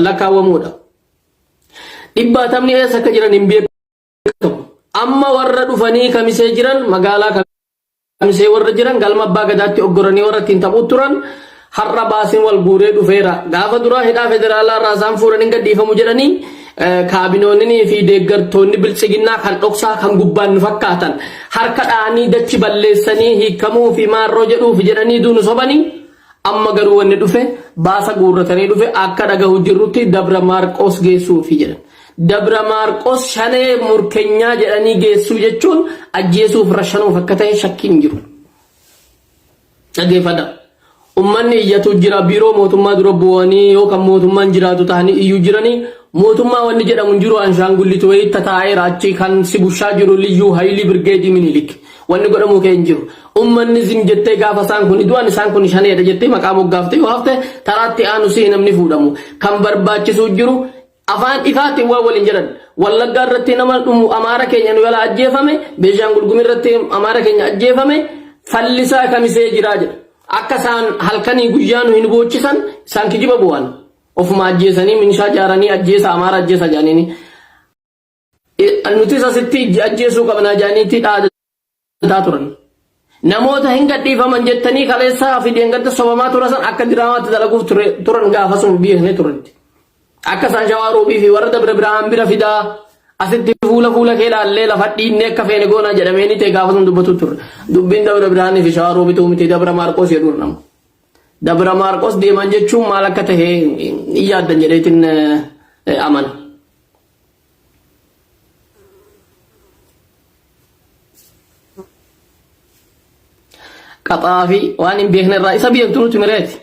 lakkaawwamuudha. Dhibbaatamni eessa akka jiran hin beekamu. Amma warra dhufanii kamisee jiran magaalaa kamisee warra jiran galma abbaa gadaatti oggoranii warra ittiin taphuu turan har'a baasiin wal guuree dhufeera. Gaafa duraa hidhaa federaalaa irraa isaan fuudhanii gadhiifamu jedhanii kaabinoonnii fi deeggartoonni biltsiginnaa kan dhoksaa kan gubbaan nu fakkaatan harka dha'anii dachi balleessanii hiikamuu fi maarroo jedhuuf jedhanii duunu sobanii amma garuu wanni dhufe baasa guurratanii dhufe akka dhagahu jirrutti Dabra Maarqoos geessuufi jedhan. Dabra Maarqoos shanee murkenyaa jedhanii geessuu jechuun ajjeesuuf rashanuuf akka ta'e shakkiin jiru. Dhaggeeffadha. Ummanni iyyatu jira biiroo mootummaa dura bu'anii yoo kan mootummaan jiraatu ta'anii iyyuu jiranii mootummaa wanni jedhamu hin jiru anshaangullitu wayii tataa'eera achi kan si bushaa jiru liyyuu hayilii birgeedii minilik wanni godhamuu kee hin jiru. Ummanni zim jettee gaafa isaan kun du'an isaan kun shaneedha jettee maqaa moggaaftee yoo hafte taraatti aanu si namni fuudhamu kan barbaachisuu jiru Afaan ifaatiin waan waliin jedhan. Wallaggaa irratti nama dhumu Amaara keenya nu jalaa ajjeefame, Beeshaangul Gumii irratti Amaara keenya ajjeefame, fallisaa kamisee jiraa jedha. Akka isaan halkanii guyyaa nu hin boochisan isaan kijiba bu'an. Ofuma ajjeesanii minishaa jaaranii ajjeesa Amaara ajjeesa jedhaniini. Nutis asitti ajjeesuu qabnaa jedhaniitti dhaadataa turan. Namoota hin gadhiifaman jettanii kaleessaa fi deengadda sobamaa turan san akka diraamaatti dalaguuf turan gaafa sun beeknee turanitti. Akka isaan shawaa roobii fi warra dabra biraan bira fidaa asitti fuula fuula kee laallee lafa dhiinnee akka feene goonaa jedhamee ni ta'e gaafa sun dubbatu turre. Dubbiin dabra biraanii fi shawaa roobituu miti dabra maarqoos jedhu nama. Dabra maarqoos deeman jechuun maal akka ta'e hin yaaddan jedheetiin amana. Qaxaa fi waan hin beekne irraa isa beektu nuti mireeti.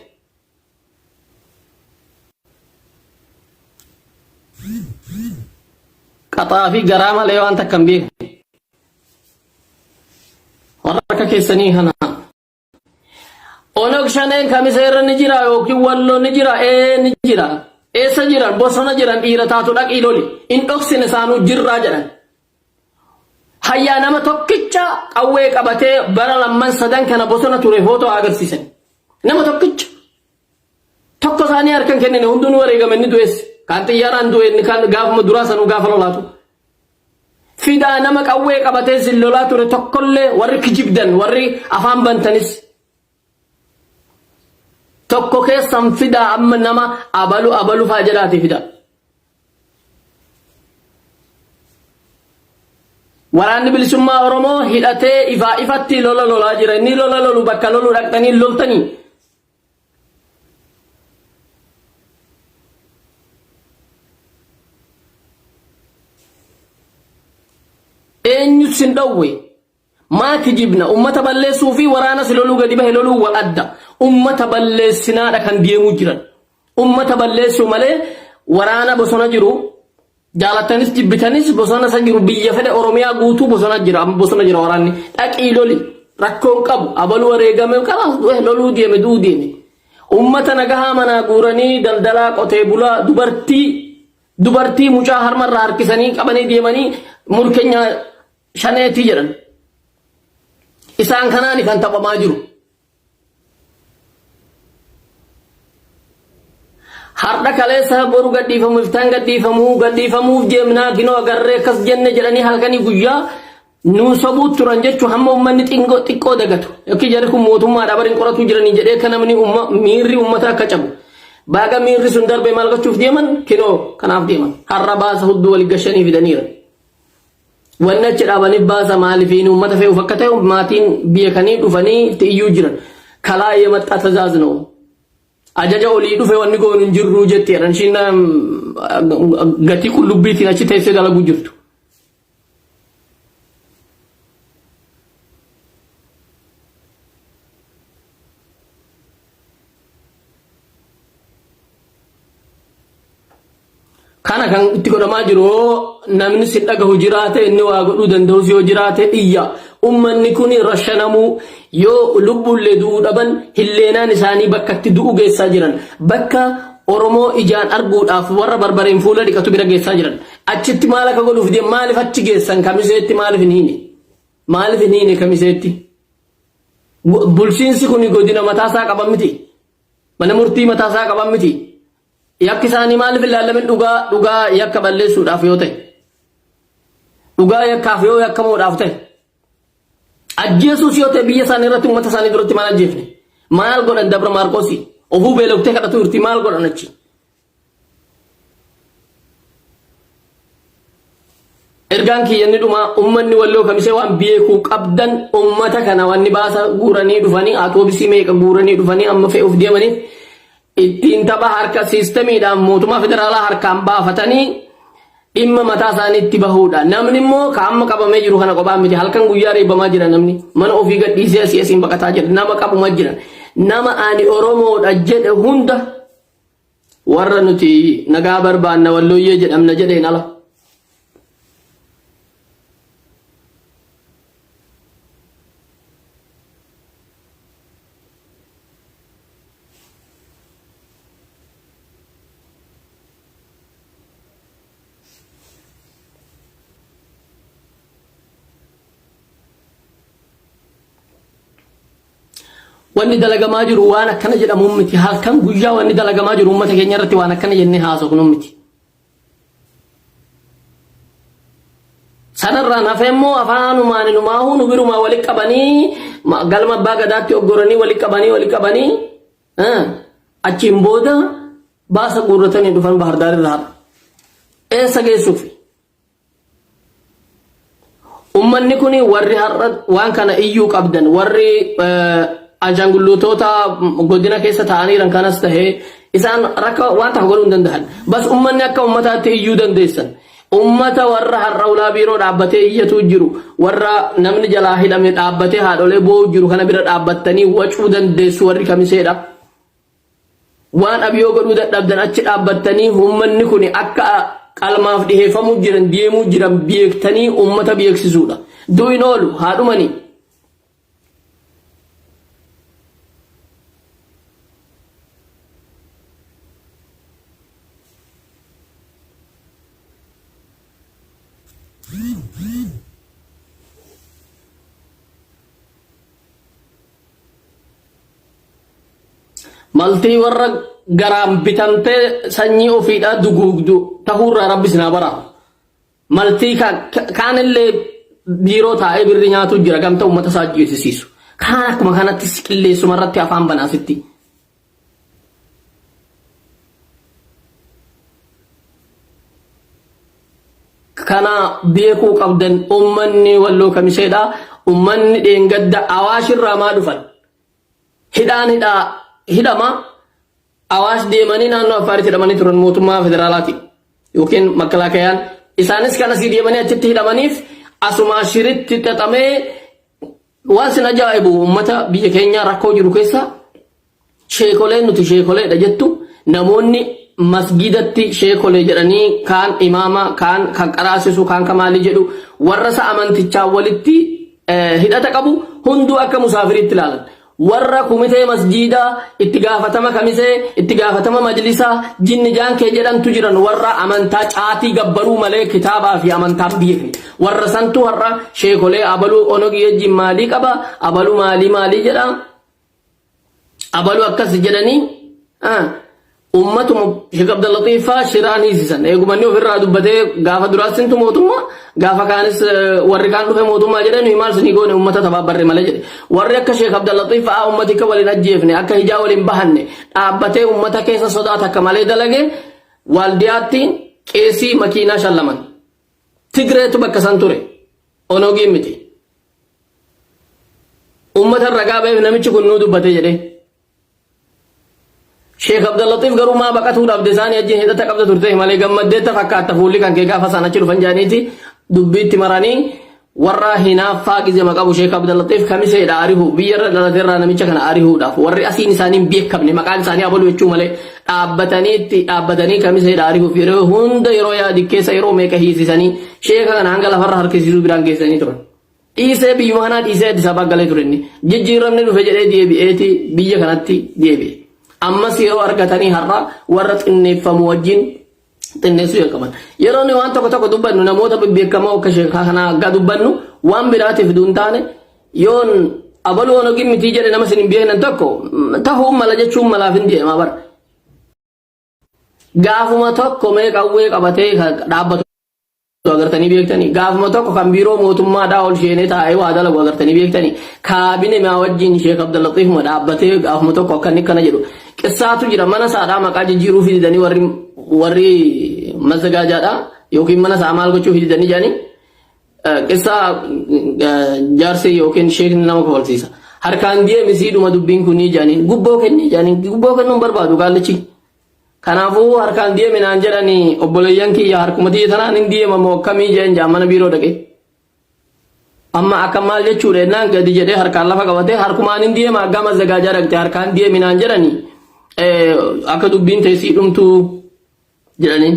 Qaxaa fi garaa malee waan takka hin beekne. Warra akka keessanii kana. Onog shaneen kamisa irra ni jira yookiin walloo ni jira ee ni jira. Eessa jiran bosona jiran dhiira taatu dhaqii loli. In dhoksine isaanuu jirraa jedhan. Hayyaa nama tokkicha qawwee qabatee bara lamman sadan kana bosona ture footoo agarsiisan. Nama tokkicha. Tokko isaanii harkan kennine hundinuu wareegame inni du'es. Kaan xiyyaaraan du'e inni kaan gaafuma duraa sanuu gaafa lolaatu. Fidaa nama qawwee qabatee isin lolaa ture tokkollee warri kijibdan warri afaan bantanis tokko keessan fidaa amma nama abalu abalu faa jedhaati fidaa. Waraanni bilisummaa Oromoo hidhatee ifaa ifatti lola lolaa jira. Inni lola lolu bakka lolu dhaqxanii loltanii. Eenyu sin dhowwe? Maa kijibna? Ummata balleessuu fi waraana si loluu gadi bahe loluu wal adda. Ummata balleessinaadha kan deemuu jiran. Ummata balleessuu malee waraana bosona jiru Jaalattanis jibbitanis bosona san jiru biyya fedhe Oromiyaa guutuu bosona jira amma bosona jira waraanni dhaqii loli rakkoon qabu abaluu wareegame kalaas du'e loluu deeme du'uu deeme. Ummata nagahaa manaa guuranii daldalaa qotee bulaa dubartii dubartii mucaa harmarraa harkisanii qabanii deemanii murkenya shaneetii jedhan. Isaan kanaani kan taphamaa jiru. Har'a kaleessa boru gadhiifamu iftaan gadhiifamuu gadhiifamuuf deemnaa kinoo agarree akkas jenne jedhanii halkanii guyyaa nuu sobuu turan jechuun hamma uummanni xiqqoo xiqqoo dagatu yookiin jarri kun mootummaadha bariin qoratuu jiranii jedhee akka namni miirri uummata akka cabu baaga miirri sun darbee maal gochuuf deeman kinoo kanaaf deeman har'a baasa hudduu wali gashanii fidaniira. Wanni achi dhaabaniif baasa maaliif uummata fe'uuf akka ta'e maatiin beekanii dhufanii itti iyyuu jiran. Kalaa yemaxxaa tazaaz ነው. Ajaja olii dhufe wanni goonu hin jirru jetti jedhan ishiin gatii qullubbiitiin achi teessee dalaguu jirtu. Kana kan itti godhamaa jiru yoo namni si dhagahu jiraate inni waa godhuu danda'us yoo jiraate iyya. Ummanni kun rashanamuu yoo lubbuullee du'uu dhaban hilleenaan isaanii bakka itti du'u geessaa jiran. Bakka Oromoo ijaan arguudhaaf warra barbareen fuula dhiqatu bira geessaa jiran. Achitti maal akka godhuuf deemu maaliif achi geessan kamiseetti maaliif hin hiine? Maaliif hin hiine kamiseetti? Bulchiinsi kun godina mataasaa qaban miti. Mana murtii mataasaa qaban miti. Yakki isaanii maaliif hin laallamin dhugaa dhugaa yakka balleessuudhaaf yoo ta'e. Dhugaa yakkaaf yoo yakkamuudhaaf ta'e. Ajjeesuus yoo ta'e biyya isaanii irratti uummata isaanii duratti maal ajjeefne? Maal godhan Dabra Maarqoosii? Ofuu beeloftee kadhatu jirti maal godhan achi? Ergaan kiyya inni dhumaa uummanni walloo kamisee waan beekuu qabdan uummata kana wanni baasa guuranii dhufanii atoobisii meeqa guuranii dhufanii amma fe'uuf deemaniif ittiin tapha harka siistemiidhaan mootummaa federaalaa harkaan baafatanii dhimma mataa isaanii itti bahuudha. Namni immoo ka amma qabamee jiru kana kophaa miti. Halkan guyyaa reebamaa jira namni. Mana ofii gadhiisee asii asiin baqataa jira. Nama qabuma jira. Nama ani Oromoodha jedhe hunda warra nuti nagaa barbaanna wallooyyee jedhamna jedheen ala. Wanni dalagamaa jiru waan akkana jedhamu miti. Halkan guyyaa wanni dalagamaa jiru uummata keenya irratti waan akkana jennee haasofnu miti. Sanarraan hafee immoo afaanumaan inumaahuu nu birumaa walitti qabanii galma abbaa gadaatti oggoranii walitti qabanii walitti qabanii achiin booda baasa guurratanii dhufan Bahar Daar irraa har'a. Eessa geessuufi? Ummanni kun warri har'a waan kana iyyuu qabdan warri ashaangulluutoota godina keessa taa'anii jiran kanas tahee isaan rakka waan takka godhuu hin danda'an. Bas ummanni akka ummataatti iyyuu dandeessan. Ummata warra har'a ulaa biiroo dhaabbatee iyyatuu jiru warra namni jalaa hidhame dhaabbatee haadholee boo'u jiru kana bira dhaabbattanii wacuu dandeessu warri kamiseedha. Waan abiyoo godhuu dadhabdan achi dhaabbattanii uummanni kun akka qalmaaf dhiheeffamuu jiran deemuu jiran beektanii uummata beeksisuudha. Du'in oolu haa dhumanii. Maltii warra garaan bitamtee sanyii ofiidhaa duguugdu tahuurraa rabbi isin haa baraaru. Maltii kaanillee biiroo taa'ee birri nyaatu jira gamta uummata isaa ajjeesisiisu. Kaan akkuma kanatti qilleessuma irratti afaan banaa sitti. Kana beekuu qabdan uummanni walloo kamiseedha. Uummanni dheengadda awaashirraa maa dhufan? Hidhaan hidhaa hidhama Awaash deemanii naannoo Affaaritti hidhamanii turan mootummaa federaalaati yookiin makkalaakayaan isaanis kan asii deemanii achitti hidhamaniif asumaa shiritti xaxamee waan sin ajaa'ibu uummata biyya keenyaa rakkoo jiru keessa sheekoleen nuti sheekoleedha jettu namoonni masgidatti sheekolee jedhanii kaan imaama kaan kan qaraasisu kaan kamaalii jedhu warra isa amantichaa walitti hidhata qabu hunduu akka musaafiriitti ilaalan. Warra kumitee masjiidaa, itti gaafatama kamisee, itti gaafatama majlisaa, jinni jaankee jedhantu jiran warra amantaa caatii gabbaruu malee kitaabaa fi amantaan beekne. Warra santu har'a sheekolee abaluu onogii wajjin maalii qaba, abaluu maalii maalii jedha, abaluu akkas jedhanii Ummatuma Sheek Abdallaxiif faa shiraan hiisisan. Eeguma inni ofirraa dubbatee gaafa duraas sintu mootummaa gaafa kaanis warri kaan dhufe mootummaa jedhee nuyi maal sinii goone ummata tabaabbarre malee jedhe. Warri akka Sheek Abdallaxiif fa'aa ummati akka waliin ajjeefne akka hijaa waliin bahanne dhaabbatee ummata keessa sodaa takka malee dalage Waaldiyaatti qeesii makiinaa shallaman. Tigreetu bakka san ture. Onogiin miti. Ummata ragaa ba'eef namichi kun nuu dubbate jedhee. Sheek Abdallaxiif garuu maa baqatuu dhabde isaanii wajjin hidhata qabda turte malee gammaddeetta fakkaatta fuulli kan kee gaafa isaan achi dhufan jedhaniiti dubbiitti maranii warra hinaaffaa gizema qabu Sheek Abdallaxiif kamiseedha arihu biyyarra dhalateerraa namicha kana arihuudhaaf warri asiin isaanii hin beekamne maqaan isaanii abalu jechuu malee dhaabbatanii itti dhaabbatanii kamiseedha arihuuf yeroo hunda yeroo yaadi keessa yeroo meeqa hiisisanii sheeka kana hanga lafarra harkisiisuu biraan geessanii turan. Dhiisee biyyuma kanaa dhiisee Addis Ababaa galee ture inni. Jijjiiramni dhufe jedhee deebi'eeti biyya kanatti deebi'e. Ammas yeroo argatanii har'a warra xinneeffamu wajjin xinneessuu jalqaban. Yeroo nuyi waan tokko tokko dubbannu namoota bebbeekamoo akka sheekaa kanaa aggaa dubbannu waan biraatiif utuu hin taane yoon abaluu onogin mitii jedhe nama isin hin beeknan tokko tahuu mala jechuun malaaf hin deemaa bara. Gaafuma tokko mee qawwee qabatee dhaabbatu agartanii beektanii gaafuma tokko kan biiroo mootummaadhaa ol sheenee taa'ee waa dalagu agartanii beektanii kaabine maa wajjin Sheek Abdallaxiifuma dhaabbatee gaafuma tokko akka inni akkana jedhu qissaatu jira mana isaadhaa maqaa jijjiiruu fi didanii warri warri mazzagaajaadhaa yookiin mana isaa maal gochuu fi didanii jedhanii qissaa jaarsi yookiin sheekni nama kofalsiisa. Harkaan deemi siidhuma dubbiin kunii jedhaniin gubboo kennii jedhaniin gubboo kennuun barbaadu qaallichi. Kanaafuu harkaan deemi naan jedhanii obboleeyyan kiyya harkuma tiyya tanaan hin deema moo akkamii jedhan jaa mana biiroo dhaqee. Amma akka maal jechuudha jennaan gadi jedhee harkaan lafa qabatee harkumaan hin deema gama zagaajaa dhaqxe harkaan deemi naan jedhanii akka dubbiin teessii dhumtuu jedhanii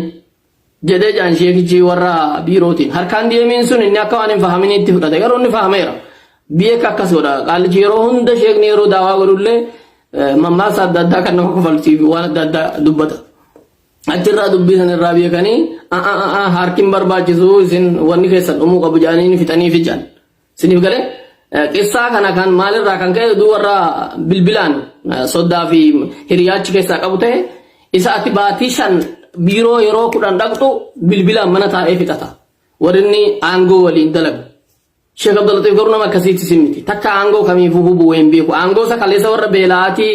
jedhee jaan sheekichi warra biirootiin harkaan deemiin sun inni akka waan hin fahaminiitti fudhate garuu inni fahameera. Beeka akkas godha qaallichi yeroo hunda sheekni yeroo daawaa godhullee mammaaksa adda addaa kan nama kofalchiisu waan adda addaa dubbata. Achirraa dubbii san irraa beekanii harki hin barbaachisu isin wanni keessan dhumuu qabu jedhanii fixanii fican. Isiniif galee qissaa kana kan maalirraa kan ka'e oduu warra bilbilaan soddaa fi hiriyaachi keessaa qabu ta'e isa ati baatii 5 biiroo yeroo 10 dhaqxu bilbilaan mana taa'ee fixata. Warri inni aangoo waliin dalagu. Sheek Abdulaxiif garuu nama akkasiitti sin miti. Takka aangoo kamiifuu hubuu hin beeku. Aangoo isa kaleessa warra beela'aatii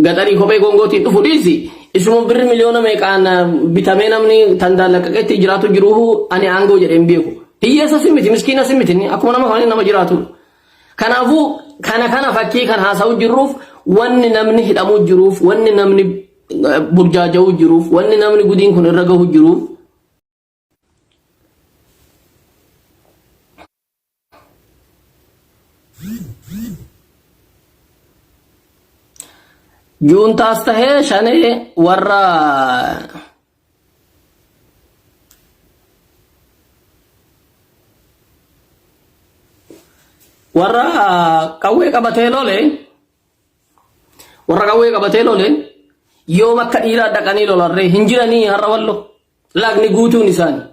gaxarii kophee gongootiin dhufu dhiisi. Isuma birri miliyoona meeqaan bitamee namni tandaallaqaqeetti jiraatu jiruuhu ani aangoo jedhee hin beeku. Hiyyeessa sin miti, miskiina sin miti, akkuma nama kaanii nama jiraatudha. Kanaafuu kana kana fakkii kan haasa'u jirruuf wanni namni hidhamuu jiruuf wanni namni burjaaja'uu jiruuf wanni namni gudiin kun irra gahu jiruuf Juuntaas tahee shanee warra warra qawwee qabatee lole warra qawwee qabatee lole yoom akka dhiiraa dhaqanii lolarree hin jiranii har'a wallo lagni guutuun isaanii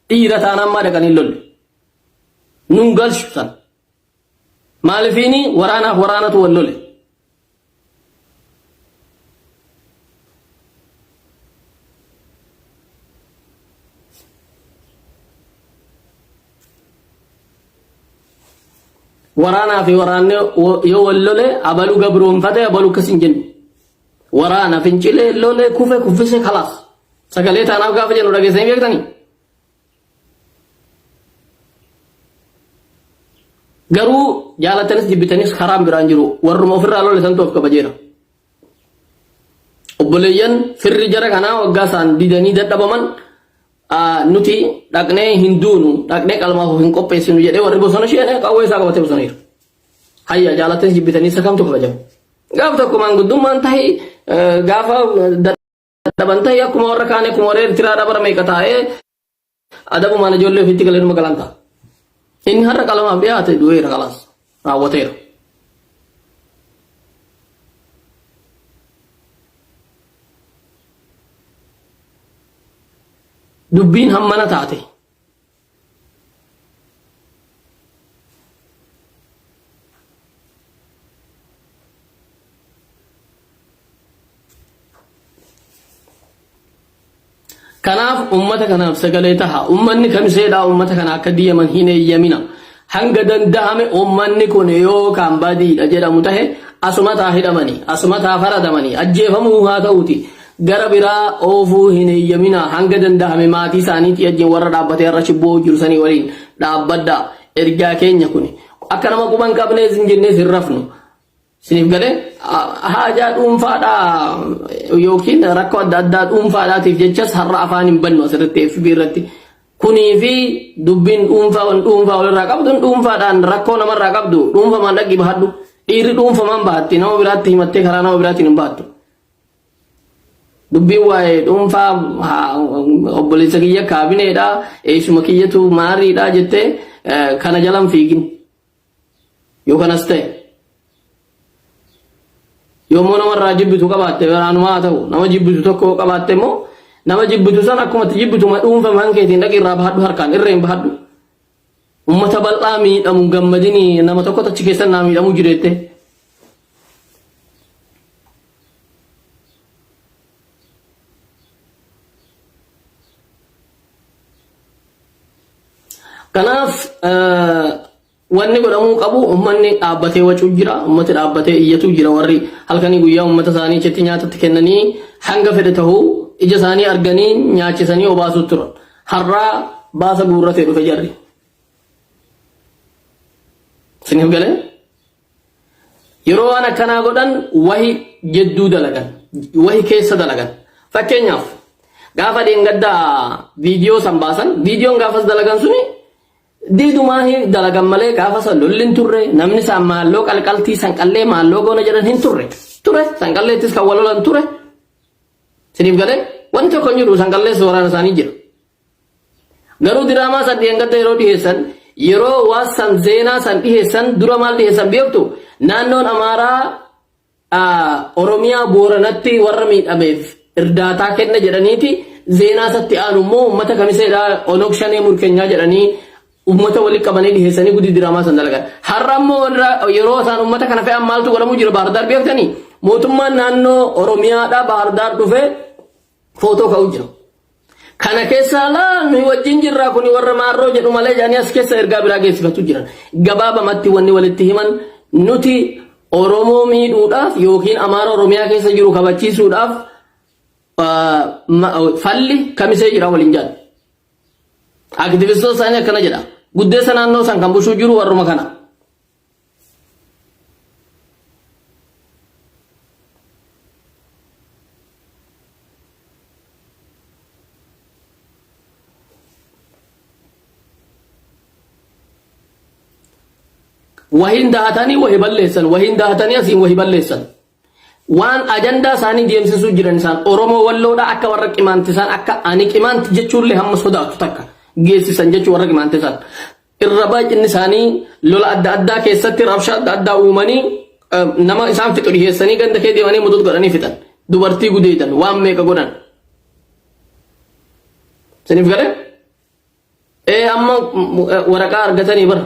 dhiira taanaan maa dhaqanii lolle nun galchu san maalifiini waraanaaf waraanatu wal lole Waraanaa fi waraanni yoo wal lole abalu gabroonfate abalu akkas hin jennu. Waraana fincilee lole kufe kuffise kalaas. Sagalee taanaaf gaafa jennu dhageessanii beektanii? Garuu jaalattanis jibbitanis karaan biraan jiru warruma ofirraa lole santu of kabajeera. Obboleeyyan firri jara kanaa waggaa isaan didanii dadhabaman nuti dhaqnee hin duunu dhaqnee qalmaaf of hin qopheessinu jedhee warri bosona isheen qawwee isaa qabatee bosona jira. Hayya jaalattanis jibbitanii isa kamtu kabajama. Gaaf tokko maanguddummaan tahi gaafa dadhaban tahi akkuma warra kaanii akkuma warra Eertiraa dabara meeqa taa'ee adabumaan ijoollee ofiitti galee numa galan ta'a. Inni har'a qalamaaf dhiyaate du'eera kalaas raawwateera. Dubbiin hammana taate. Kanaaf ummata kanaaf sagalee taha. Ummanni kamiseedhaa ummata kana akka deeman hin eeyyamina. Hanga dandahame ummanni kun yoo kan badiidha jedhamu tahe asuma taa hidhamanii, asuma taa faradamanii, ajjeefamuu haa ta'uuti. Gara biraa oofuu hin eeyyamina. Hanga dandahame maatii isaaniitii wajjin warra dhaabbatee har'a shibboo jiru sanii waliin dhaabbadhaa. Ergaa keenya kuni. Akka nama quba hin qabnees hin jennees hin rafnu. Isiniif galee haajaa dhuunfaadhaa yookiin rakkoo adda addaa dhuunfaadhaatiif jechas har'a afaan hin bannu asirratti FB irratti. Kunii fi dubbiin dhuunfaa wal dhuunfaa walirraa qabdu dhuunfaadhaan rakkoo namarraa qabdu dhuunfamaan dhaqi bahadhu. Dhiirri dhuunfamaan bahatti nama biraatti himattee karaa nama biraatiin hin bahattu. Dubbiin waa'ee dhuunfaa obboleessa kiyya kaabineedha eessuma kiyyatu maariidha jettee kana jalan fiigin. Yoo kanas ta'e yommuu namarraa jibbitu qabaatte biraanumaa haa ta'u nama jibbitu tokko yoo qabaatte immoo nama jibbitu san akkuma itti jibbitu dhuunfamaan keetiin dhaqi irraa bahadhu harkaan irreen bahadhu. Uummata bal'aa miidhamu gammadini nama tokkotu achi keessan naa miidhamuu jireette. Wanni godhamuu qabu uummanni dhaabbatee wacuu jira, uummati dhaabbatee iyyatu jira warri halkanii guyyaa uummata isaanii achitti nyaatatti kennanii hanga fedhe ta'uu ija isaanii arganii nyaachisanii obaasuu turan. Har'aa baasa guurratee dhufe jarri. Isiniif galee? Yeroo waan akkanaa godhan wahi jedduu dalagan, wahi keessa dalagan. Fakkeenyaaf gaafa dheengaddaa viidiyoo san baasan, viidiyoon gaafas dalagan suni diidumaa hin dalagan malee gaafa san lolli hin turre, namni isaan maalloo qalqaltii sanqallee maalloo goona jedhan hin turre. Ture sanqalleettis kan wal lolan ture. Isiniif galee wanti tokko hin jiru sanqallees waraana isaanii jira. Garuu diraamaa san dheengadda yeroo dhiheessan yeroo waan san zeenaa san dhiheessan dura maal dhiheessan beektu naannoon Amaaraa Oromiyaa Booranatti warra miidhameef irdaataa kenna jedhaniiti zeenaa isatti aanu immoo uummata kamiseedhaa Onog Shanee murkenyaa jedhanii uummata walitti qabanii dhiheessanii gudii diraamaa san dalagan. Har'a immoo yeroo isaan uummata kana fe'an maaltu godhamuu jira Baahirdaar beektanii mootummaan naannoo Oromiyaadhaa Baahirdaar dhufee footoo ka'uu jira. Kana keessaa laa nuyi wajjin jirraa kuni warra maarroo jedhu malee jedhanii as keessa ergaa biraa geessifatu jiran. Gabaabamatti wanni walitti himan nuti Oromoo miidhuudhaaf yookiin Amaara Oromiyaa keessa jiru kabachiisuudhaaf falli kamisee jira waliin jedhan. Aktivistoota isaanii akkana jedha. Guddeessa naannoo san kan bushuu jiru warruma kana. Wahiin dahatanii wahi balleessan, wahiin dahatanii asiin wahi balleessan. Waan ajandaa isaanii deemsisuu jiran isaan Oromoo Walloodha akka warra qimaanti isaan akka ani qimaanti jechuullee hamma sodaatu takka geessisan jechuu warra qimaanti isaan. Irra baay'inni isaanii lola adda addaa keessatti rabsha adda addaa uumanii nama isaan fixu dhiheessanii ganda kee deemanii mudut godhanii fixan. Dubartii gudeedan waan meeqa godhan. Isiniif galee? Ee amma waraqaa argatanii bara.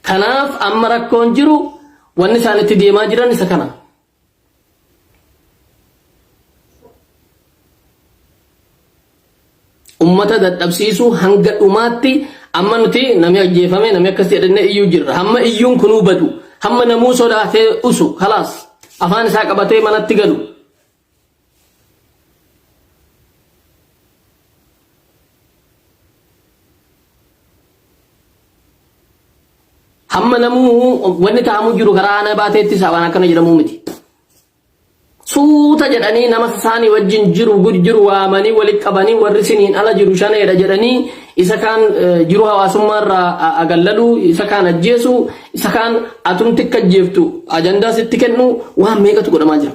Kanaaf amma rakkoon jiru wanni isaan itti deemaa jiran isa kana. Ummata dadhabsiisuu hanga dhumaatti amma nuti namni ajjeefame namni akkas jedhannee iyyuu jirra. Hamma iyyuun kunuu badu hamma namuu sodaatee usu kalaas afaan isaa qabatee manatti galu. Hamma namuu wanni ta'amu jiru karaa aanaa baateetti isaa waan akkana jedhamuu miti. Suuta jedhanii nama isaanii wajjin jiru jiru waamanii walitti qabanii warri siniin ala jiru shaneedha jedhanii isa kaan jiru hawaasummaa irraa agallaluu isa kaan ajjeesuu isa kaan atumti akka ajjeeftu ajandaa sitti kennu waan meeqatu godhamaa jira.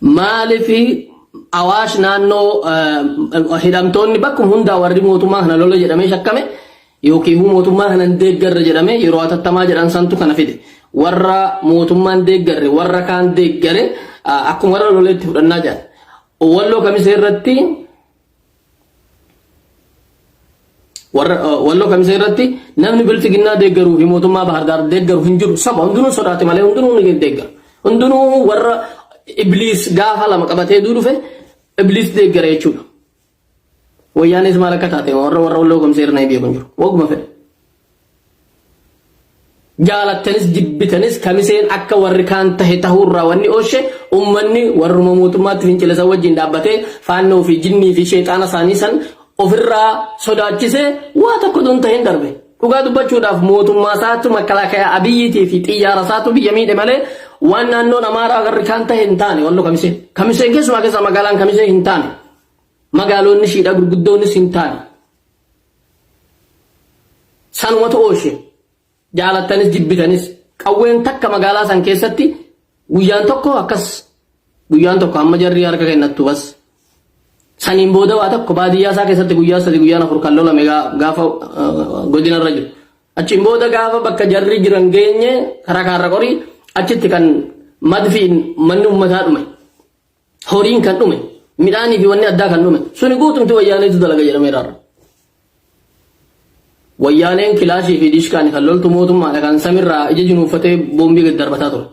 Maaliif Awaash naannoo hidhamtoonni bakkuma hundaa warri mootummaa kana lola jedhamee shakkame yookiin mootummaa kana hin deeggarre jedhamee yeroo hatattamaa jedhan santu kana fide. Warra mootummaan deeggarre warra kaan deeggare akkuma warra loleetti fudhannaa jedhan. Walloo kamisee irratti Warra Walloo Kamisee irratti namni bilxiginnaa deeggaruu fi mootummaa Baahar Daar deeggaru hin jiru. Saba hundinuu sodaate malee hundinuu ni deeggara. Hundinuu warra Ibliis gaafa lama qabatee duu dhufe Ibliis deeggara jechuudha. Wayyaanis maal akka taate warra warra Walloo Kamisee irra na beeku hin jiru. Waguma fedhe. Jaalattanis jibbitanis kamiseen akka warri kaan tahe tahuurraa wanni ooshe ummanni warruma mootummaatti fincile san wajjin dhaabbatee faannoo fi jinnii fi sheexaana isaanii san ofirraa sodaachisee waa tokko tun tahin darbe. Dhugaa dubbachuudhaaf mootummaa isaatu makkalaakayaa Abiyyiitii fi xiyyaara isaatu biyya miidhe malee waan naannoon Amaaraa warri kaan tahe hin taane wallo kamiseen. Kamiseen keessumaa keessaa magaalaan kamisee hin taane. Magaalonni shiidhaa gurguddoonis hin taane. Sanumatu ooshe. Jaalattanis jibbitanis qawween takka magaalaa san keessatti guyyaan tokko akkas guyyaan tokko hamma jarri harka kennattu bas. Saniin booda waa tokko baadiyyaa isaa keessatti guyyaa sadi guyyaan afur kan lolame gaafa godina irra jiru. Achiin booda gaafa bakka jarri jiran geenye karaa kaarra qorii achitti kan madfiin manni uummataa dhume. Horiin kan dhume, midhaanii fi wanni addaa kan dhume suni guutumti wayyaaneetu dalaga jedhameera har'a. Wayyaaneen kilaashii fi dishkaan kan loltu mootummaadha kan samirraa ija junuunfatee boombii gad darbataa ture.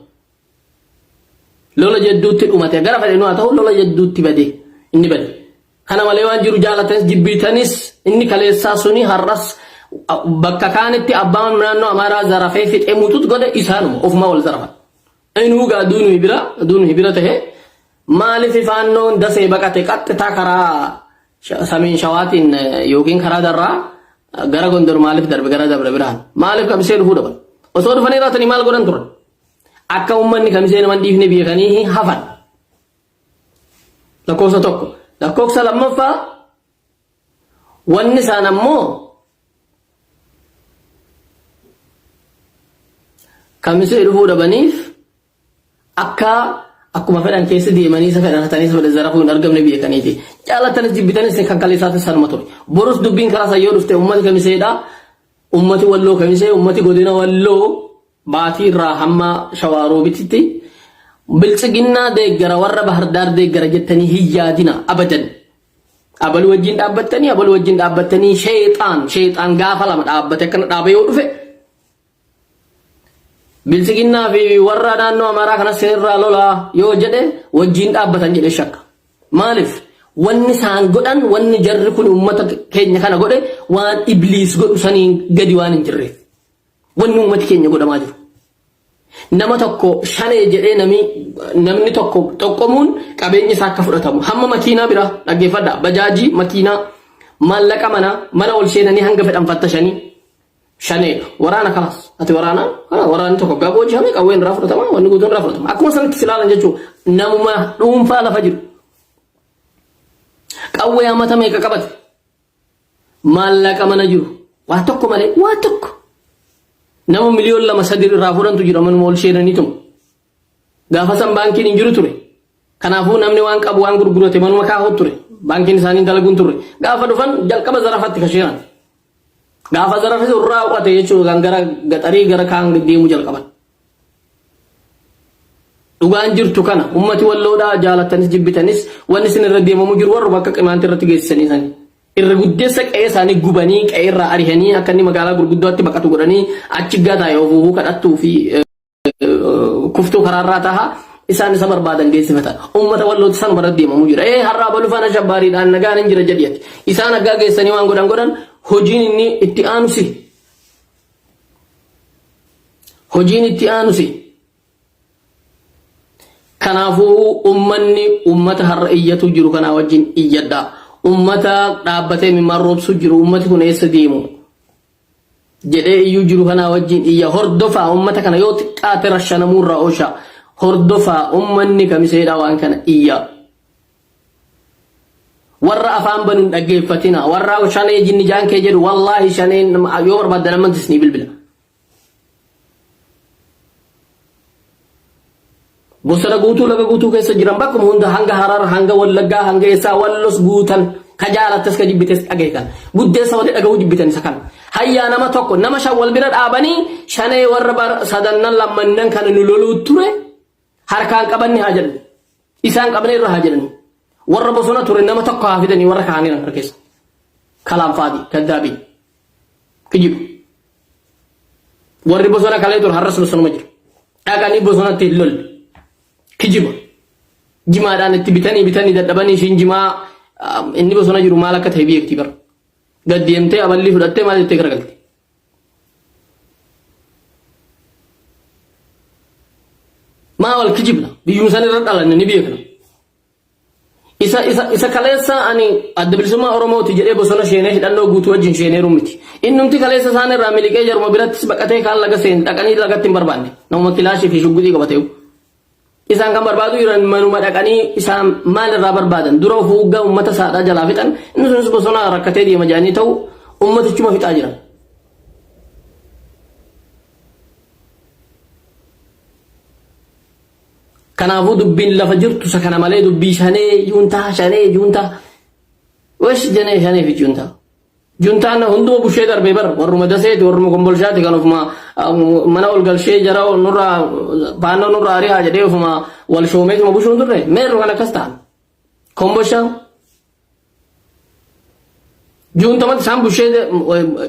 Lola jedduutti dhumate gara fedhe nu haa ta'u lola jedduutti bade inni bade. Kana malee waan jiru jaalatanis jibbitanis inni kaleessaa suni har'as bakka kaanitti abbaan naannoo Amaaraa zarafee fixee muxux godhe isaanuma ofuma wal zarafan. Inuu gaa duunuu bira duunuu bira tahe maaliif faannoon dasee baqate qaxxitaa karaa samiin shawaatiin yookiin karaa darraa gara Gondor maaliif darbe gara Dabra Birhaan maaliif kamisee dhufuu dhaban osoo dhufanii raatanii maal godhan turan akka uummanni kamisee naman dhiifne beekanii hafan lakkoofsa tokko lakkoofsa lammaffaa wanni isaan ammoo kamisee dhufuu dhabaniif akka akkuma fedhan keessa deemanii isa fedhan hatanii isa fedhan zarafuu hin argamne beekaniiti. Jaalatanis jibbitanis kan kaleessaatis sanuma ture. Borus dubbiin karaa san yoo dhufte ummati kamiseedha. Ummati walloo kamisee ummati godina walloo baatii irraa hamma shawaroobititti biltsiginnaa deeggara warra bahardaar deeggara jettanii hin yaadina abadan. Abaluu wajjin dhaabbattanii abaluu wajjin dhaabbattanii sheexaan sheexaan gaafa lama dhaabbate akkana dhaabee yoo dhufe Biltsiginnaa fi warra naannoo Amaaraa kanas sinirraa lolaa yoo jedhe wajjin dhaabbatan jedhe shakka. Maaliif? Wanni isaan godhan wanni jarri kun uummata keenya kana godhe waan ibliis godhu saniin gadi waan hin jirreef. Wanni uummati keenya godhamaa jiru. Nama tokko shanee jedhee namni tokko xoqqomuun qabeenyi isaa akka fudhatamu. Hamma makiinaa bira dhaggeeffadha. Bajaajii, makiinaa, maallaqa manaa, mana ol seenanii hanga fedhan fattashanii. Shaneedha. Waraana kalaas. Ati waraana kana waraanni tokko gaboo hojjetame qawween irraa fudhatama wanni guutuun irraa fudhatama. Akkuma sanatti si ilaalan jechuun namuma dhuunfaa lafa jiru. Qawwee amata meeqa qabate? Maallaqa mana jiru. Waa tokko malee waa tokko. Nama miliyoon 2 3 irraa fudhantu jira manuma ol seenaniituma. Gaafa san baankiin hin jiru ture. Kanaafuu namni waan qabu waan gurgurate manuma kaa'u ture. Baankiin isaanii dalaguun turre. Gaafa dhufan jalqaba zarafatti kasheeran. Gaafa zarafi sun raawwate jechuun kan gara gaxarii gara kaan deemuu jalqaban. Dhugaan jirtu kana ummati walloodhaa jaalattanis jibbitanis wanni isin irra deemamu jiru warra bakka qimaantii irratti geessisanii sani. Irra guddeessa qe'ee isaanii gubanii qe'ee irraa arihanii akka inni magaalaa gurguddootti baqatu godhanii achi gataa yoo fuufuu kadhattuu fi kuftuu karaarraa taha isaan isa barbaadan geessifatan. Uummata wallooti sanuma irra deemamu jira. Ee har'aa balu faana shabbaariidhaan nagaan hin jira jedhi ati. Isaan aggaa geessanii waan godhan godhan hojiin inni itti aanu si. Hojiin itti aanu si. Kanaafuu uummanni uummata har'a iyyatu jiru kanaa wajjin iyyadha. Uummata dhaabbatee mimmaan roobsu jiru uummati kun eessa deemu? Jedhee iyyuu jiru kanaa wajjin iyya hordofaa ummata kana yoo xiqqaate rashanamuu irraa oosha hordofaa ummanni kamiseedha waan kana iyya. Warra afaan banu hin dhaggeeffatina warra shanee jinni jaankee jedhu wallaahi shaneen yoo barbaaddan ammantis ni bilbila. Bosona guutuu laga guutuu keessa jiran bakkuma hunda hanga Harar hanga Wallaggaa hanga eessaa Wallos guutan ka jaalattes ka jibbites dhageetan. Guddeessa warri dhaga'uu jibbitan isa kana. Hayyaa nama tokko nama shan wal bira dhaabanii shanee warra bara sadannan lammannan kana nu loluu ture harkaan qabanni haa jedhan. Isaan qabne irra haa jedhani. Warra bosona ture nama tokko haa fidanii warra kaanii kana keessa. Kalaam faadii kaddaabii. Kijibu. Warri bosona kalee ture har'as bosonuma jiru. Dhaqanii bosonatti hin lolle. Kijiba. Jimaadhaan itti bitanii bitanii dadhabanii ishiin jimaa inni bosona jiru maal akka ta'e beekti bara. Gad deemtee aballii fudhattee maal jettee garagalti. Maa wal kijibna biyyuma san irra dhalanne ni beekna. Isa isa isa kaleessa ani adda bilisummaa Oromooti jedhee bosona sheenee hidhannoo guutuu wajjin sheeneeru miti. Innumti kaleessa isaan irraa miliqee jaruma birattis baqatee kaan laga seen dhaqanii lagatti hin barbaanne. Namuma kilaashii fi shugguxii qabateewu. Isaan kan barbaadu jiran manuma dhaqanii isaan maal irraa barbaadan dura of uuggaa uummata saadhaa jalaa fixan inni sunis bosona rakkatee deema jedhanii ta'u uummatichuma fixaa jiran. Kanaafuu dubbiin lafa jirtu isa kana malee dubbii shanee juuntaa shanee juuntaa wesh janee shanee fi juuntaa. Juntaan hunduma bushee darbee bar warruma daseeti warruma kombolshaati kan ofuma mana ol galshee jara nurraa faannoo nurraa ari'aa jedhee ofuma wal shoomeetuma bushuun turre meerru kan akkas ta'an. Kombolshaa Juuntamatti isaan bushee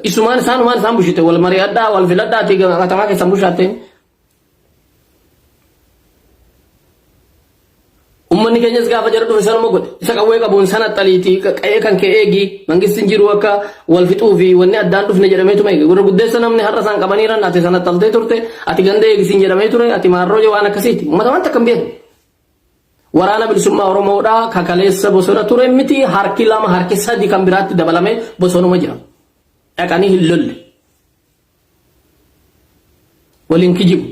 isumaan isaanumaan isaan bushite wal mari'adhaa wal filadhaati katamaa keessan bushaatte. Uummanni keenyas gaafa jara dhufe sanuma godhe. Isa qawwee qabuun sana xaliitii qa'ee kan kee eegi mangistiin jiru akka wal fixuu fi wanni addaan dhufne jedhameetuma eege. Gurra guddeessa namni har'a isaan qabaniiran ati sana xaltee turte ati ganda eegisiin jedhamee ture ati maarroo waan akkasiiti. Uummata wanta kan beeku. Waraana bilisummaa Oromoodhaa kakaleessa bosona ture miti harki lama harki sadi kan biraatti dabalamee bosonuma jira. Dhaqanii hin lolle. Waliin kijibu.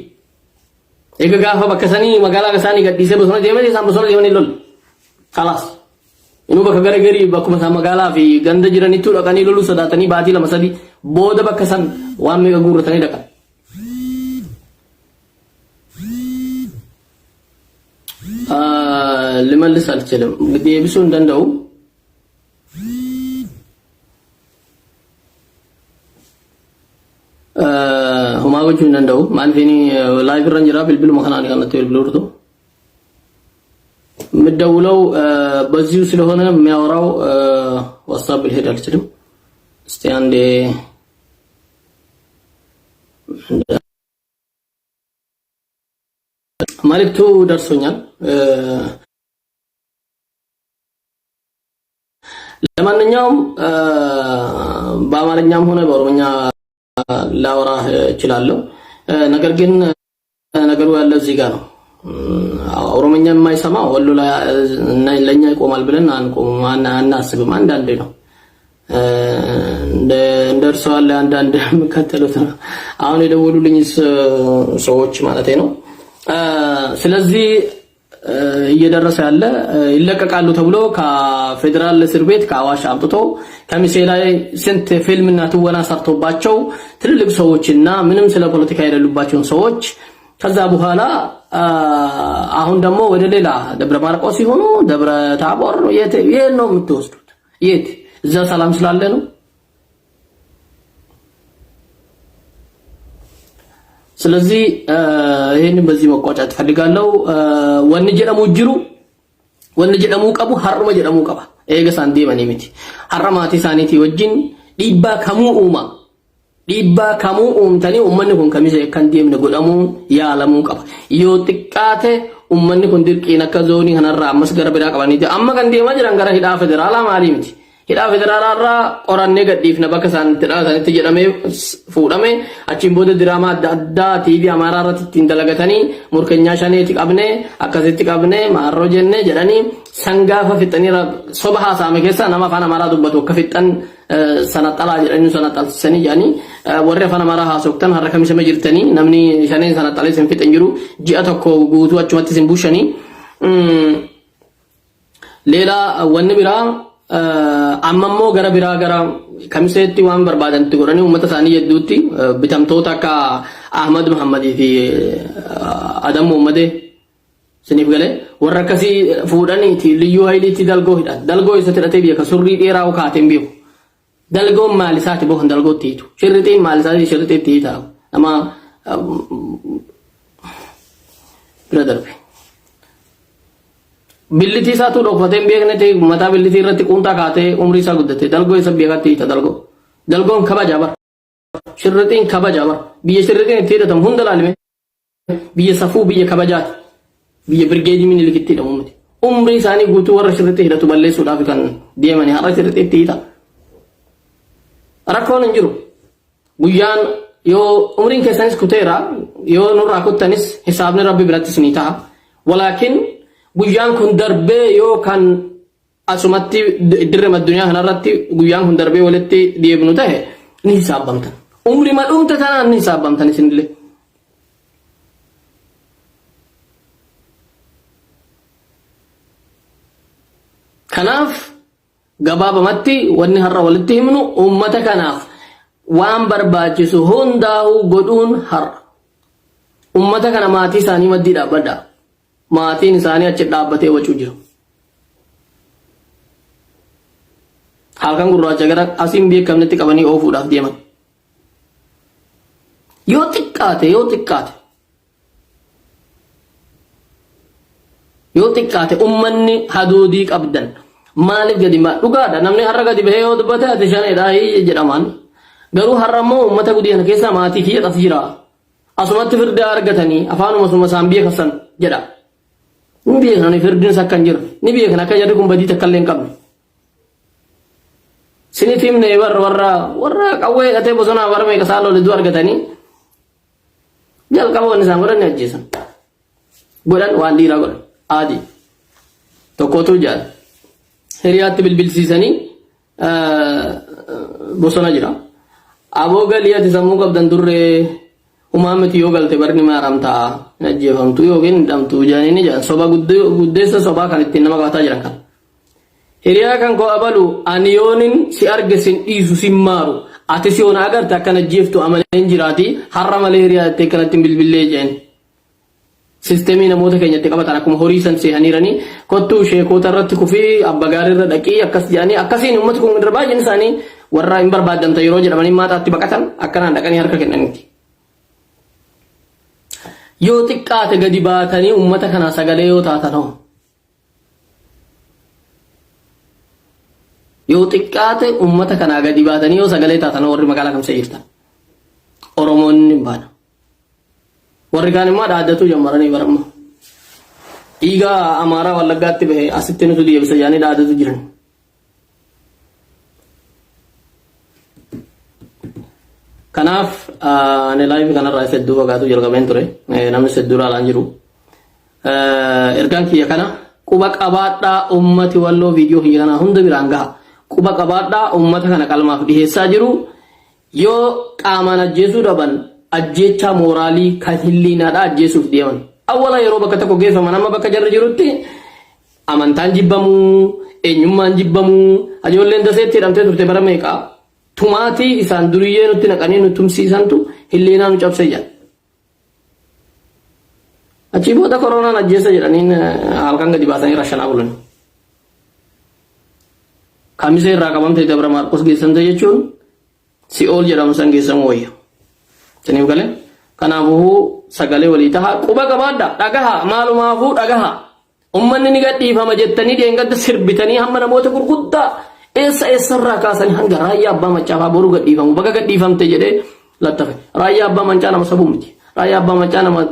Egaa gaafa bakka sanii magaalaa isaanii gadhiisee bosona deemanii isaan bosona deemanii lolle. Kalaas. Inuu bakka gara garii bakkuma isaan magaalaa fi ganda jiranittuu dhaqanii loluu sodaatanii baatii lama sadi booda bakka san waan meeqa guurratanii dhaqan. Limallis alchilim. Deebisuu hin danda'u. Homaa gochuu hin danda'u. Maaliif inni live irra jira bilbiluma kanaan kan natti bilbiluu jirtu. የምደውለው በዚሁ ስለሆነ የሚያወራው ዋትስአፕ ልሄድ አልችልም። እስቲ አንዴ መልእክቱ ደርሶኛል። ለማንኛውም በአማርኛም ሆነ በኦሮምኛ ላወራህ እችላለሁ። ነገር ግን ነገሩ ያለ እዚህ ጋር ነው። ኦሮምኛ የማይሰማ ወሎ ለኛ ይቆማል ብለን አንቆምም፣ አናስብም። አንዳንዴ ነው እንደ እርሷ ያለ አንዳንድ የሚከተሉት ነው። አሁን የደወሉልኝ ሰዎች ማለት ነው። ስለዚህ እየደረሰ ያለ ይለቀቃሉ ተብሎ ከፌዴራል እስር ቤት ከአዋሽ አምጥቶ ከሚሴ ላይ ስንት ፊልምና ትወና ሰርቶባቸው ትልልቅ ሰዎችና ምንም ስለ ፖለቲካ የሌሉባቸውን ሰዎች ከዛ በኋላ አሁን ደግሞ ወደ ሌላ ደብረ ማርቆስ ሲሆኑ ደብረ ታቦር የት ነው የምትወስዱት? የት እዛ ሰላም ስላለ ነው። ስለዚህ ይሄንን በዚህ መቋጨት ፈልጋለሁ። Wanni jedhamu jiru wanni jedhamuu qabu har'uma jedhamuu qaba. Eega isaan deemanii miti. Har'a maatii isaaniitii wajjin dhiibbaa kamuu uuma. Dhiibbaa kamuu uumtanii uummanni kun kamise kan deemne godhamuu yaalamuu qaba. Yoo xiqqaate uummanni kun dirqiin akka zoonii kanarraa ammas gara biraa qabanii amma kan deemaa jiran gara hidhaa federaalaa maalii miti. Hidhaa federaalaa irraa qorannee gadhiifna bakka isaan itti dhalatanitti jedhamee fuudhame achiin booda diraamaa adda addaa TV Amaaraa irratti ittiin dalagatanii murkeenyaa shaneeti qabne akkasitti qabne maarroo jenne jedhanii san gaafa fixanii soba haasa'ame keessaa nama afaan Amaaraa dubbatu akka fixan sana xalaa jedhanii sana xalsisanii jedhanii warri afaan Amaaraa haasoftan har'a kamisama jirtanii namni shaneen sana xalee isin fixan jiru ji'a tokko guutuu achumatti isin bushanii. ሌላ wanni biraa amma immoo gara biraa gara kamiseetti waan barbaadanitti godhanii uummata isaanii hedduutti bitamtoota akka Ahmad Muhammadii fi Adam Muhammadee siniif galee warra akkasii fuudhaniiti liyyuu hayiliitti dalgoo hidhan. Dalgoo isatti hidhatee beeka surrii dheeraa kaateen beeku. Dalgoon maal isaati bookan dalgootti hiitu. Shirrixiin maal isaati shirrixiitti hiitaa. Nama bira darbe. Billitii isaatu dhokfatee hin beekne ta'e mataa billitii irratti quunxaa kaatee umrii isaa guddate dalgoo isa beekatti hiita dalgoo. Dalgoon kabaja bara. Shirrixiin kabaja bara. Biyya shirrixiin itti hidhatamu hunda laalime. Biyya safuu biyya kabajaati. Biyya birgeedii minilik itti hidhamu miti. Umrii isaanii guutuu warra shirrixii hidhatu balleessuudhaaf kan deemani har'a shirrixii itti hiita. Rakkoon hin jiru. Guyyaan yoo umriin keessanis kuteera yoo nurraa kuttanis hisaabni rabbi birattis ni ta'a. Walaakin guyyaan kun darbee yoo kan asumatti dirrema addunyaa kanarratti guyyaan kun darbee walitti deebinu ta'e ni hisaabamtan. Umrii madhumte tanaan ni hisaabamtan isinillee. Kanaaf gabaabamatti wanni har'a walitti himnu uummata kanaaf waan barbaachisu hundaa'uu godhuun har'a. Uummata kana maatii isaanii maddii dhaabbadhaa. Maatiin isaanii achi dhaabbatee wacuu jiru. Halkan gurraacha gara asiin beekamnetti qabanii oofuudhaaf deeman. Yoo xiqqaate yoo xiqqaate yoo xiqqaate ummanni hadoodii qabdan maaliif gadi ma dhugaadha namni har'a gadi bahee yoo dubbate ati shaneedha jedhamaan garuu har'a immoo ummata gudii kana keessaa maatii kiyya as jira asumatti firdaa argatanii afaanuma suma isaan beekasan jedha ni beekan firdiin akka hin jirre ni beekan akka jarri kun badii takka illee hin qabne Sinif himne warra warra warra qawwee hidhatee bosonaa warra meeqa isaan lole du'a argatanii jalqaba wanni isaan godhan ni ajjeesan. Godhan waan dhiiraa godhan aadii tokkotu jaal hiriyaatti bilbilsiisanii bosona jira. Aboo galii ati sammuu qabdan durree humaa miti yoo galte barni maaramtaa hin ajjeefamtu yookiin hin dhamtu jedhanii ni jedhan soba guddeessa sobaa kan ittiin nama qabataa jiran kana. Hiriyaa kan koo abalu ani yoonin si arge sin dhiisu sin maaru atis yoo na agarte akka na ajjeeftu amaneen jiraati har'a malee hiriyaa jettee akkanatti hin bilbillee jeen. Sistemii namoota keenyatti qabatan akkuma horii san seehaniiranii kottuu sheekoota irratti kufii abba gaarii irra dhaqii akkas jedhanii akkasiin uummati kun irra baay'een isaanii warra hin barbaadamta yeroo jedhamanii maaxaatti baqatan akkanaan dhaqanii harka kennaniiti. Yoo xiqqaate gadi baatanii uummata kanaa sagalee yoo taatan hoo. Yoo xiqqaate uummata kanaa gadi baatanii yoo sagalee taatan warri magaalaa kamsa jirtan. Oromoonni hin baana. Warri kaan immoo dhaaddatuu jammaranii baramma. Dhiiga Amaaraa Wallaggaatti bahe asitti nutu deebisa jedhanii dhaaddatu jiran. Kanaaf ani live kanarraa isa hedduu fagaatu jalqabeen ture. Namni hedduu ilaalaan jiru. Ergaan kiyya kana quba qabaadhaa ummati walloo viidiyoo kiyya kana hunda biraan gaha. Quba qabaadhaa ummata kana qalmaaf dhiheessaa jiru. Yoo qaamaan ajjeesuu dhaban ajjeechaa mooraalii kan hilliinaadhaa ajjeesuuf deeman. Awwala yeroo bakka tokko geeffaman amma bakka jarri jirutti amantaan jibbamuu, eenyummaan jibbamuu, ijoolleen daseetti hidhamtee turte bara meeqaa tumaatii isaan duriyyee nutti naqanii nu tumsiisantu hilliinaa nu cabsee jedha. Achii booda koronaan ajjeessa jedhaniin halkan gadi baasanii rashanaa bulan. Kamisee irraa qabamte Dabra Maarqos geessamte jechuun si'ool jedhamu san geessamuu wayya. Isiniif galee? Kanaafuu sagalee walii taha quba qabaadha dhagaha maalumaafuu dhagaha. Ummanni ni gadhiifama jettanii dheengadda sirbitanii hamma namoota gurguddaa eessa eessarraa kaasanii hanga raayyaa abbaa maccaafaa boruu gadhiifamu baga gadhiifamte jedhee lattafe. Raayyaa abbaa mancaa nama sabuu miti. Raayyaa abbaa maccaa nama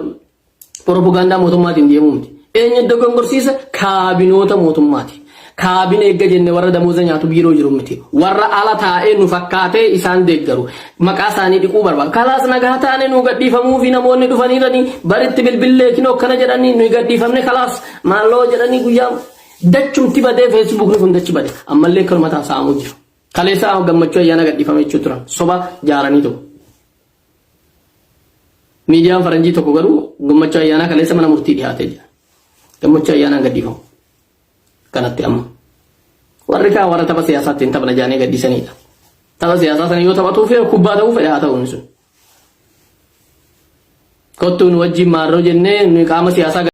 Propagaandaa mootummaatiin deemuu miti. Eenyu dogongorsiisa? Kaabinoota mootummaati. Kaabina eegga jenne warra damooza nyaatu biiroo jiru miti. Warra ala taa'ee nu fakkaatee isaan deeggaru. Maqaa isaanii dhiquu barbaadu. Kalaas nagaa taane nu gadhiifamuu fi namoonni dhufaniiranii baritti bilbillee kinoo akkana jedhanii nuyi gadhiifamne kalaas maalloo jedhanii guyyaa dachumti badee feesbuukni kun dachi bade. Ammallee akkanuma taasa'amuu jiru. Kaleessa gammachuu ayyaana gadhiifame jechuu turan. Soba jaaranii ta'u. Miidiyaan faranjii tokko garuu gammachuu ayyaanaa kaleessa mana murtii dhiyaatee jira. Gammachuu ayyaanaan gadhiifamu. Kanatti amma. Warri kaan warra tapha siyaasaa ittiin taphna jaanii gadhiisanidha. Tapha siyaasaa sana yoo taphatuu fedhe kubbaa ta'uu fedhe haa ta'u inni sun. Kottuu nu wajjin maarroo jennee nuyi qaama siyaasaa